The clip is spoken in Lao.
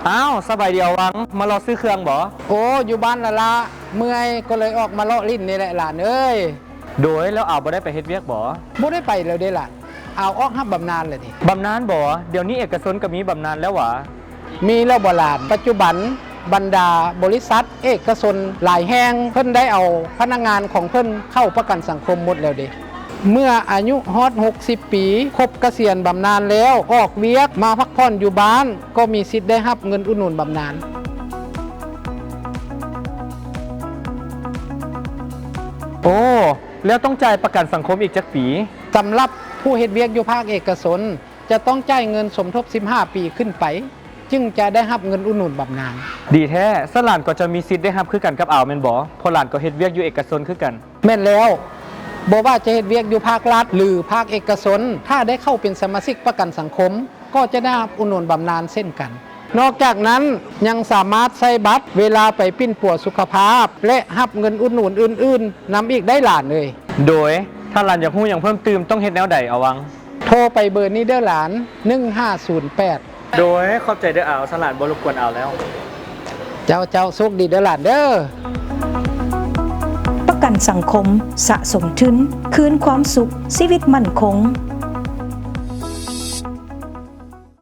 ອ້າວ ສະບາຍດີອາວັງ, ມາເລາະຊື້ເຄື່ອງບໍ? ໂອ້ ຢູ່ບ້ານລະລະ ເມື່ອຍ ກໍເລີຍອອກມາເລາະຫຼິ້ນນີ້ແຫຼະຫຼານເອີຍ. ໂດຍ ແລ້ວອາວບໍ່ໄດ້ໄປເຮັດວຽກບໍ? ບໍ່ໄດ້ໄປແລ້ວເດ້ຫຼານ, ອາວອອກຮັບບຳນານແລ້ວເດ້. ບຳນານບໍ? ດຽວນີ້ເອກະຊົນກໍມີບຳນານແລ້ວຫວາ? ມີແລ້ວບໍຫຼານ? ປັດຈຸບັນບັນດາບໍລິສັດເອກະຊົນຫຼາຍແຫ່ງ ເພິ່ນໄດ້ເອົາພະນັກງານຂອງເພິ່ນເຂົ້າປະກັນສັງຄົມໝົດແລ້ວເດ້. ເມື່ອອາຍຸຮອດຫົກສິບປີ ຄົບກະສຽນບຳນານແລ້ວ ອອກວຽກມາພັກຜ່ອນຢູ່ບ້ານ ກໍມີສິດໄດ້ຮັບເງິນອຸດໜູນບຳນານ. ໂອ້ ແລ້ວຕ້ອງຈ່າຍປະກັນສັງຄົມອີກຈັກປີ? ສຳລັບຜູ້ເຮັດວຽກຢູ່ພາກເອກະຊົນ ຈະຕ້ອງຈ່າຍເງິນສົມທົບສິບຫ້າປີຂຶ້ນໄປ ຈຶ່ງຈະໄດ້ຮັບເງິນອຸດໜູນບຳນານ. ດີແທ້, ຊັ້ນຫຼານກໍຈະມີສິດໄດ້ຮັບຄືກັນກັບອາວແມ່ນບໍ່? ເພາະຫຼານກໍເຮັດວຽກຢູ່ເອກະຊົນຄືກັນ. ແມ່ນແລ້ວ, ບໍ່ວ່າຈະເຮັດວຽກຢູ່ພາກລັດ ຫຼື ພາກເອກະຊົນ, ຖ້າໄດ້ເຂົ້າເປັນສະມາຊິກປະກັນສັງຄົມ ກໍຈະໄດ້ຮັບອຸດໜູນບຳນານເຊັ່ນກັນ. ນອກຈາກນັ້ນ ຍັງສາມາດໃຊ້ບັດເວລາໄປປິ່ນປົວສຸຂະພາບ ແລະ ຮັບເງິນອຸດໜູນອື່ນໆນຳອີກໄດ້ຫຼານເອີຍ. ໂດຍ ຖ້າຫຼານຢາກຮູ້ຫຍັງເພີ່ມຕື່ມ ຕ້ອງເຮັດແນວໃດອາວັງ? ໂທໄປເບີນີ້ເດີຫຼານ ໜຶ່ງຫ້າສູນແປດ. ໂດຍ ຂອບໃຈເດີອາວ, ສະຫຼານບໍ່ລົບກວນອາວແລ້ວ. ເຈົ້າ ເຈົ້າ ໂຊກດີເດີຫຼານເດີ. ປະກັນສັງຄົມ ສະສົມທຶນ ຄືນຄວາມສຸກ ຊີວິດໝັ້ນຄົງ.